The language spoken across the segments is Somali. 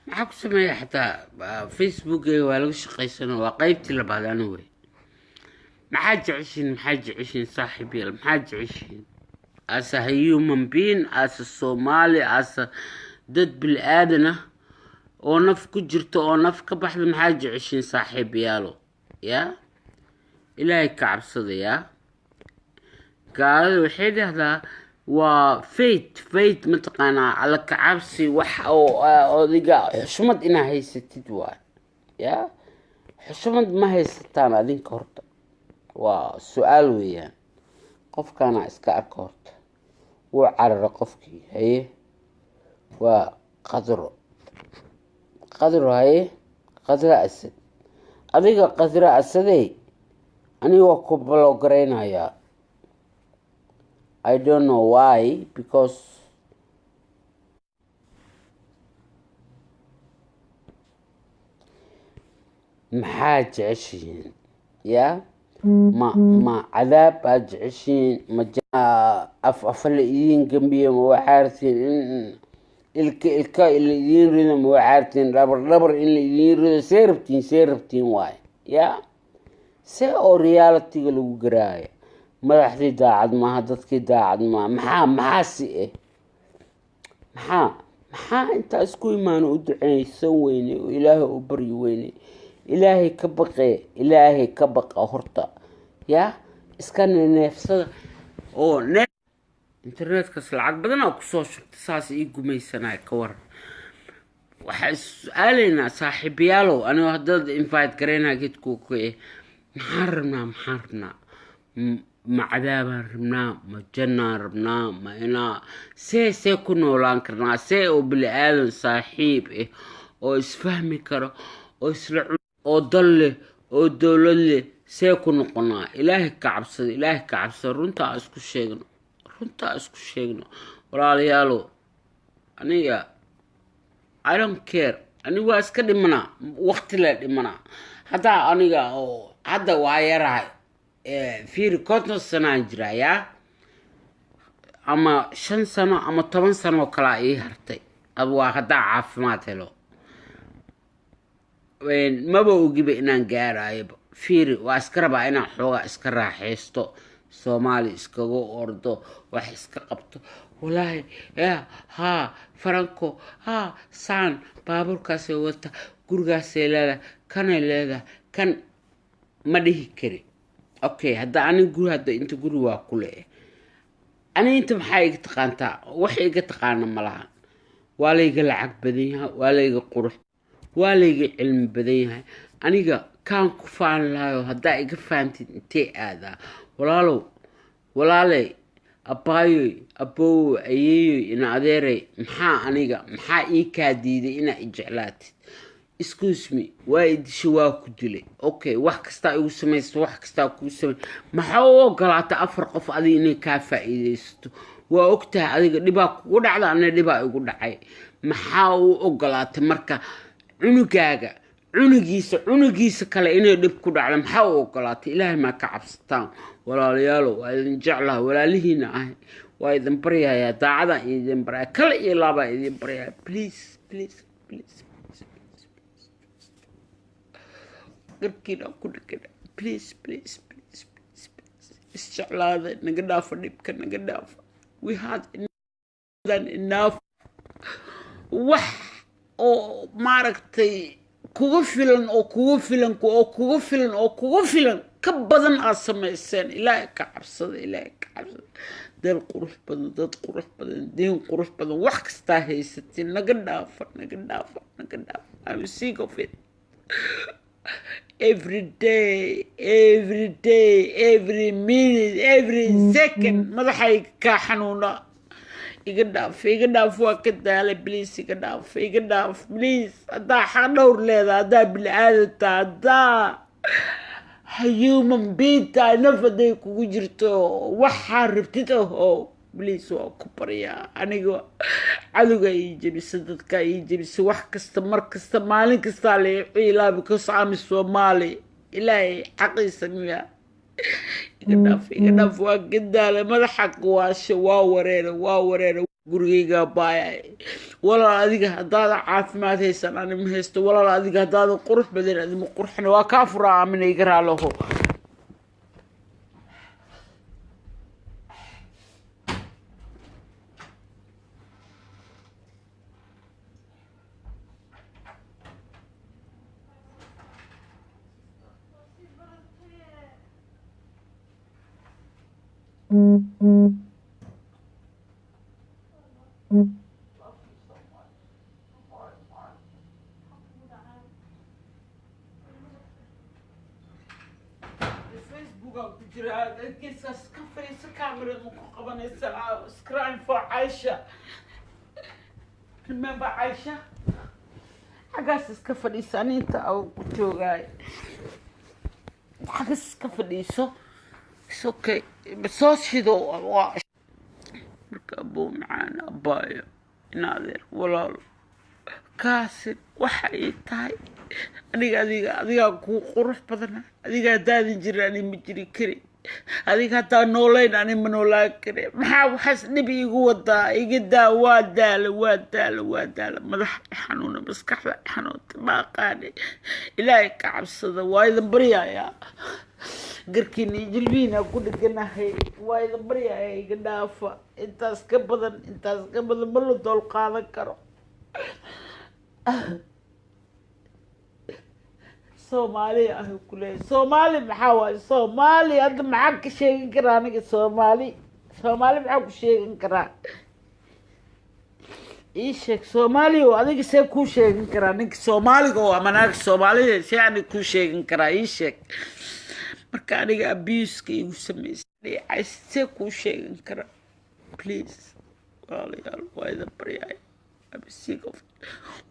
Maxaa ku sameeya? Xataa Facebookeyga waa laga shaqaysano. Waa qeybtii labaad anyway. Maxaa jeceshiin? Maxaa jeceshiin, saaxiib yaal? Maxaa jeceshiin as a human being, as a Somali, as a dad bili-aadan ah oo naf ku jirto oo naf ka baxda? Maxaa jeceshiin, saaxiib yaalo? Yaa Ilaahay ka cabsadayaa. Gaalada waxay dhahdaa waa faith. Faith mataqaanaa? Alla ka cabsi, wax oo adiga xushmad inaa haysatid waay. Ya xushmad ma haysataan adinka horta? Waa su-aal weeyaan. Qofkaana iska arka horta, wuu carara qofkii. Haye, waa Qadro. Qadro, haye, Qadro Asad. Adiga Qadro Asadey, aniga waa ku block garaynayaa. I don't know why, because maxaa jeceshihiin? Ya ma cadaab baad jeceshihiin? Ma af afa la idiin gambiyo? Ma waxaa rabtiin in ilka ilka la idiin rido? Ma waxaa rabtiin dhabar dhabar in la idiin rido? See rabtiin? See rabtiin waay? Ya see oo realityga lagu garaayo? Madaxdii daacad maaha, dadkii daacad maaha. Maxaa si eh? Maxaa intaa isku imaano u duceysan weyne oo Ilaahay u baryi weyne? Ilaahay ka baqee, Ilaahay ka baqa horta. Yaa iska neefsada oo internetkaas lacag badan aa kusoo shubta, saas ii gumaysanaya. Ka waran? Waxaa is su-aalaynaa, saaxiibayaalow, anigoo haddaad invite garaynaa geedku maxaan rabnaa? Maxaan rabnaa? Ma cadaabaan rabnaa? Ma jannaan rabnaa? Ma inaa see ku noolaan karnaa? See oo bini aadan saaxiib ah oo isfahmi karo oo isla oo dal leh oo dowlad leh see ku noqonaa? Ilaahay ka cabsada, Ilaahay ka cabsada. Runtaa isku sheegno, runtaa isku sheegno, walaalayaalow. Aniga I don't care. Aniga waa iska dhimanaa, waqti la dhimanaa. Haddaa aniga oo hadda waa yarahay. Fiiri, 50 sanaan jiraa, yaa ama 5 sano ama 10 sano oo kalaa ii hartay. Waa haddaa caafimaad helo. Maba ogiba inaan gaarayoba. Fiiri, waa iska rabaa inaan xoogaa iska raaxaysto, Soomaali iskaga ordo, wax iska qabto. Walaahi ya haa, Faranco haa, saan baabuurkaasay wata, gurigaasay leedahay, kanay leedahay, kan ma dhihi kari. Okay, hadda aniga guri, hadda inta guri waa ku leeyahay. Ani inta maxaa iga taqaantaa? Wax iga taqaana ma lahan. Waa layga lacag badan yahay, waa layga qurux, waa layga cilmi badan yahay. Aniga kaan ku faan lahayo haddaa iga fahamtid, intee aadaa? Walaalow, walaaley, abbaayoy, aboowoy, ayeeyoy, ina adeeray, maxaa aniga maxaa ii kaa diiday inaa i jeclaatid? Excuse me, waa i dishay, waa ku dilay. Okay, wax kastaa igu samaysta, wax kastaa kuu samay. Maxaa u ogolaatay afar qof adiga inay kaa faa'iidaysato? Waa ogtahay adiga dhibaa kugu dhacda, ana dhibaa igu dhacay. Maxaa u ogolaatay marka cunugaaga, cunugiisa, cunugiisa kale inay dhib ku dhacdo? Maxaa u ogolaatay? Ilaahay maa ka cabsataan, walaalayaalo? Waa idin jeclaha, walaalihiina ahay. Waa idin baryayaa, daacadaan idin baryaya, kale iyo laabaa idin baryaya. Please, please, please, garkiina ku dhegana. Please, please, please, please, please, isjeclaada. Naga dhaafa dhibka, naga dhaafa. We had than enough. Wax oo maaragtay kugu filan oo kugu filan oo kugu filan oo kugu filan ka badan aad samayseen. Ilaahay ka cabsada, Ilaahay ka cabsada. Dal qurux badan, dad qurux badan, diin qurux badan, wax kastaa haysatiin. Naga dhaafa, naga dhaafa, naga dhaafa. I'm sick of it. Every day, every day, every minute, every second madaxayga kaa xanuuna. Iga dhaaf, iga dhaaf, waa ka daalay. Please, iga dhaaf, iga dhaaf, please. Haddaa xaq dhowr leedahay, haddaa bini aadam tahay, haddaa human being tahay, naf hadday kugu jirto, waxaa rabtid aho, please, waa ku baryaa. Aniga cadowga ii jebisa, dadka ii jebisa, wax kasta, mar kasta, maalin kastaa la ii ciilaa because I'm Somali. Ilaahay xaqiisa miya? Iga dhaaf, iga dhaaf, waa gadaala. Madaxa kuwaashe, waa wareere, waa wareere. Gurigaygaa baayay. Walaal, adiga haddaada caafimaad haysan, ani ma haysto. Walaal, adiga haddaada qurux badan, adima qurxana. Waa kaa furaa. Aamina, iga raaloho. Facebookaan ku jiraa. Geeskaas ka fadhiisa, camera ma ku qabanaysa. Screen for Aisha, remember Aisha? Xaggaas iska fadhiisa, ani inta aan ku joogaay. Xaggaas iska fadhiiso. It's okay, soo shido. Waa marka, abuu macaan, abaayo, inaadeer, walaalo, kaasin waxa ay tahay aniga adiga adigaa kuu qurux badana. Adiga haddaadan jirin, ani ma jiri kari. Adiga haddaa noolayn, ani ma noolaan kari. Maxaa waxaas dhib iigu wadaa? Iga daa. Waa daala, waa daala, waa daala. Madaxa i xanuuna, maskaxda i xanuunta, ma aqaani. Ilaahay ka cabsada, waa idin baryayaa. Garkiina iyo jilbihiina ku dheganahay, waa idin baryayaa. Iga dhaafa intaas ka badan, intaas ka badan ma la dool qaadan karo. Soomaali ah ku leeyahay. Soomaali maxaa waaye? Soomaali hadda maxaa ka sheegan karaa aniga? Soomaali, Soomaali maxaa ku sheegan karaa? Ii sheeg, Soomaali oo adiga see kuu sheegan karaa? Ninka Soomaaliga oo ama naagka Soomaalida see aniga kuu sheegan karaa? Ii sheeg. Marka aniga abuse-ka igu sameysay, see kuu sheegan karaa? Please, walaalayaal, waa idin baryaaya. I'm sick of.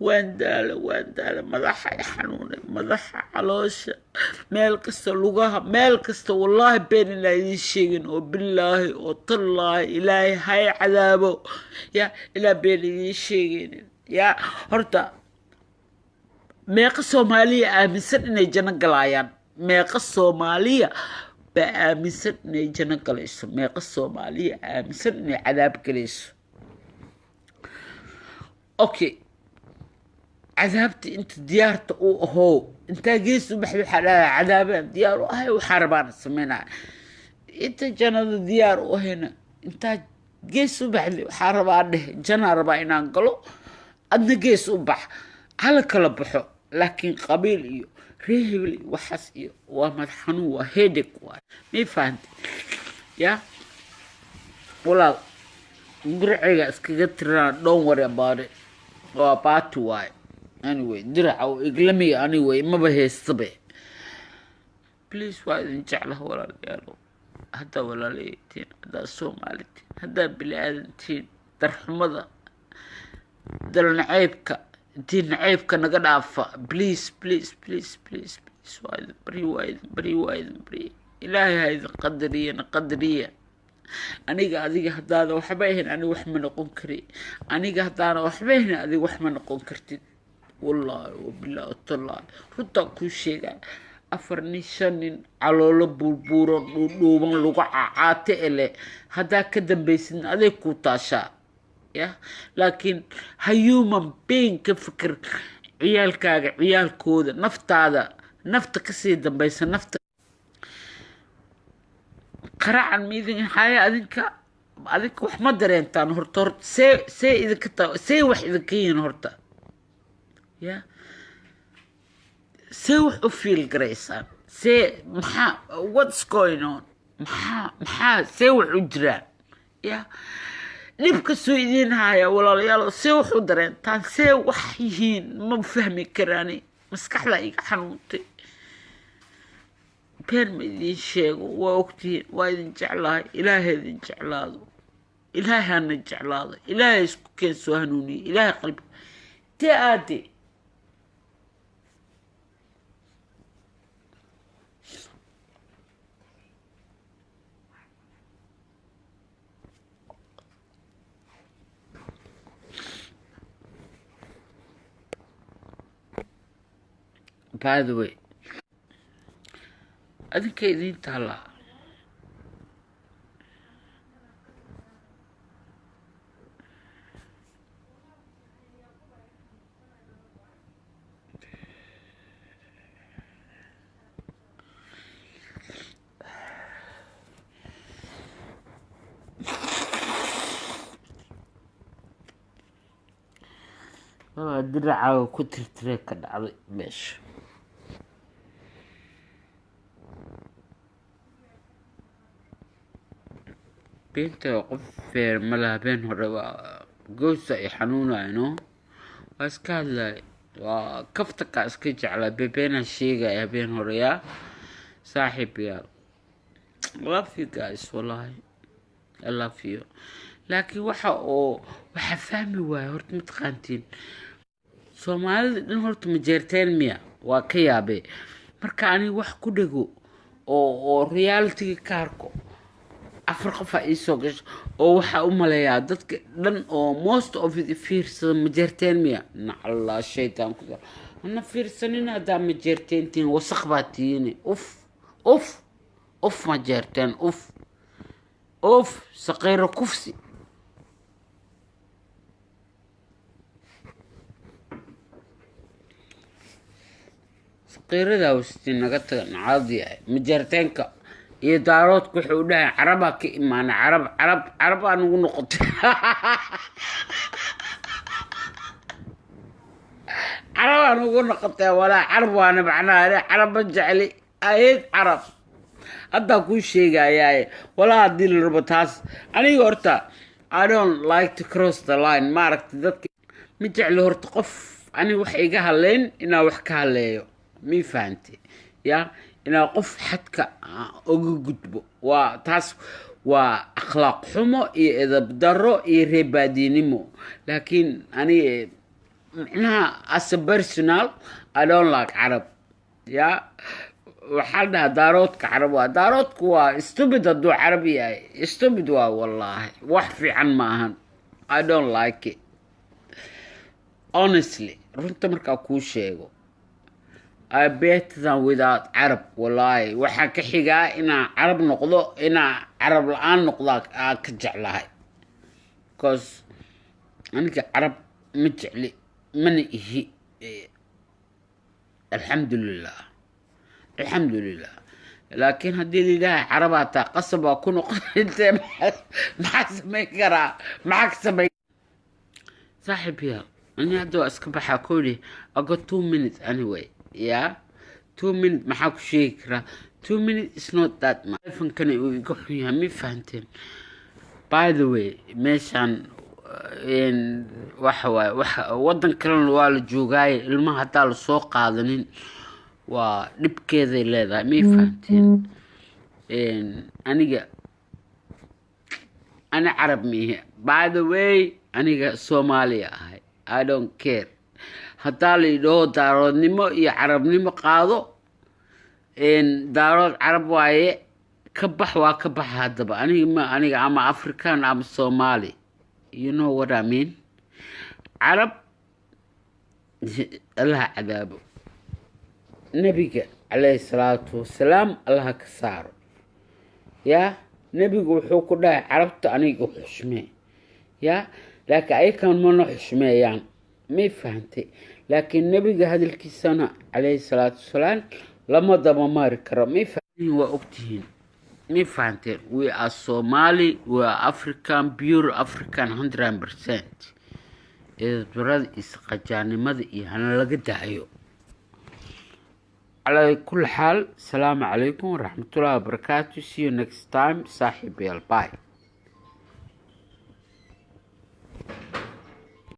Waan daala, waan daala. Madaxa i xanuunay, madaxa, caloosha, meel kasta, lugaha, meel kasta. Wallaahi been inaa idiin sheegin, oo bilaahi oo tallaahi, Ilaahay hay cadaabo ya ilaa been idiin sheegaynin. Ya horta meeqa Soomaaliya aaminsan inay janno galaayaan? Meeqa Soomaaliya baa aaminsan inay janno galayso? Meeqa Soomaaliya aaminsan inay cadaab galayso? Okay, cadaabta inta diyaarta u ahoo, intaa gees u baxda, waxaa dhahaa cadaabaan diyaar u ahay, waxaa rabaan sameynaya. Inta jannada diyaar u ahayna, intaa gees u baxday, waxaa rabaa dheh, janaa rabaa inaan galo. Adna gees u bax, hala kala baxo. Laakiin qabiil iyo reer hebel iyo waxaas iyo waa madax xanuun, waa headache waay. May fahantay? Ya walaal, diracayga iskaga tiranaa. Don't worry about it, waa baati waaye. Anyway, diraca oo iglamiya anyway maba haystabe. Please, waa idin jeclaha, walaalayaalo. Haddaa walaalaytiin, haddaa Soomaalitiin, haddaa bini aadantiin, darxumada, dalnaceybka, diin naceybka naga dhaafa. Please, please, please, please, please. Waa idin baryi, waa idin baryi, waa idin baryi. Ilaahay ha idin qadariya, na qadariya. Aniga adiga haddaada waxba ahayn, aniga wax ma noqon kari. Aniga haddaana waxba ahayn, adiga wax ma noqon kartid. Wallaahi wabilaahi watallaahi, runtaan kuu sheegaa. Afar nin, shan nin, caloolo buurbuuran, dhuudhuuban, lagu cacaate ele haddaa ka dambaysidna, aday kuu taashaa ya. Laakiin ha human being ka fikir, ciyaalkaaga, ciyaalkooda, naftaada, nafta kasii dambaysa, nafta qaracan ma idin haya? Adinka, adinka wax ma dareentaan horta? Horta see idinka ta, see wax idinka yihiin horta? Ya see wax u feel garaysaan? See maxaa, what's going on? Maxaa see wax u jiraan? Ya dhibka soo idiin haya, walaalayaal, see wax u dareentaan? See wax yihiin ma fahmi karaani. Maskaxda iga xanuuntay. Been ma idiin sheego, waa ogtihiin. Waa idin jeclahay. Ilaahay idin jeclaado, Ilaahay hana jeclaado, Ilaahay isku keen soo hanuuniye, Ilaahay qalbi tee aade. By the way, adinka idiin taallaa. Baba diracaaga ku tirtiree ka dhacday meesha. Beenta qof feer ma laha. Been hore waa goosa i xanuunayno, waa iska hadlay, waa kaftaka iska jeclaa, bebeenaa sheegaya habeen hore. Yaa saaxiib yaal, love you guys, wallahi I love you. Laakiin waxa oo waxa fahmi waaya horta, mataqaantiin, Soomaalida dhan horta ma jeerteen miya? Waa ka yaabee marka aniga wax ku dhego oo realityga ka arko, afar qof aa iisoo gasho oo waxaa u maleeyaa dadka dhan oo most of it fiirsada ma jeerteen miya? Nacallaa shaytaan ku hana fiirsanin. Haddaa ma jeerteentiin, wasaq baa tihiine. Uf, uf, uf, ma jeerteen, uf, uf, saqiiro kufsi. Saqiiradaa wasti naga taga, nacad yahay majeerteenka iyo Daaroodka. Wuxuu u dhahay Carabaa ka imaanay, Carab, Carab, Carabaa nagu noqotay, Carabaa nagu noqotay. Walaa Carab waana macnaha ani Carab ma jecli ahayd. Carab haddaa kuu sheegayaaye, walaa haddii la rabo taas, aniga horta I don't like to cross the line. Maaragta, dadka ma jecli horta qof aniga wax iga hadleyn inaa wax ka hadleeyo, mi fahante? Ya inaa qof xadka uga gudbo, waa taas, waa akhlaaq xumo iyo edab darro iyo reebaadiinimo. Laakiin aniga micnaha as a personal, I don't like Carab. Ya waxaa la dhahaa Daaroodka Carab waa Daaroodku waa stupid. Hadduu Carab yahay, stupid waa, wallaahi wax fiican ma ahan. I don't like it, honestly. Runta markaa kuu sheego, I better than without Carab. Wallaahi waxaa ka xigaa inaa Carab noqdo, inaa Carab la-aan noqdaa aa ka jeclahay, because aniga Carab ma jecli mana ihi. Alxamdulilah, alxamdulilah. Laakiin haddii layidhaha Carabaa taa, qasab baa ku noqon. Intee maxaa samayn karaa? Maxaa ka samayn? Saaxiib yaal, ani hadda waa iska baxaa kowdhi. I got 2 minutes anyway. Yeah, 2 minutes maxaa ku sheegi karaa? 2 minutes is not that much. Telefonkani uu iga xun yahay, mi fahanteen? By the way, meeshaan waxa waaye waxa waddan kalena waa la joogaaye, ilmaha haddaa lasoo qaadanin waa dhibkeeday leedahay, may fahanteen? Aniga ani Carab miihe, by the way. Aniga Soomaaliya ahay. I don't care haddaa la yidhaho Daaroodnimo iyo Carabnimo qaado. Daarood Carab waaye, ka bax, waa ka baxa. Haddaba aniga ma aniga ama African ama Somali, you know what I mean? Carab Allaha cadaabo, Nebiga calayhi salaatu wasalaam Allaha ka saaro. Yaa Nebigu wuxuu ku dhahay Carabta aniga xushmee, yaa laakiin ayakan mana xushmeeyaan, may fahantay? Laakiin Nebiga hadalkiisana calayhi salaatu wasalaam lama daba mari karo, may waa ogtihiin, may fahanteen? We are Somali, we are African, pure African, 100%. Eedarada isqajaanimada iyo hana laga daayo. Calaa kulli xaal, asalaamu calaykum waraxmatullahi wabarakaatu. See you next time, saaxiibayaal. Bye.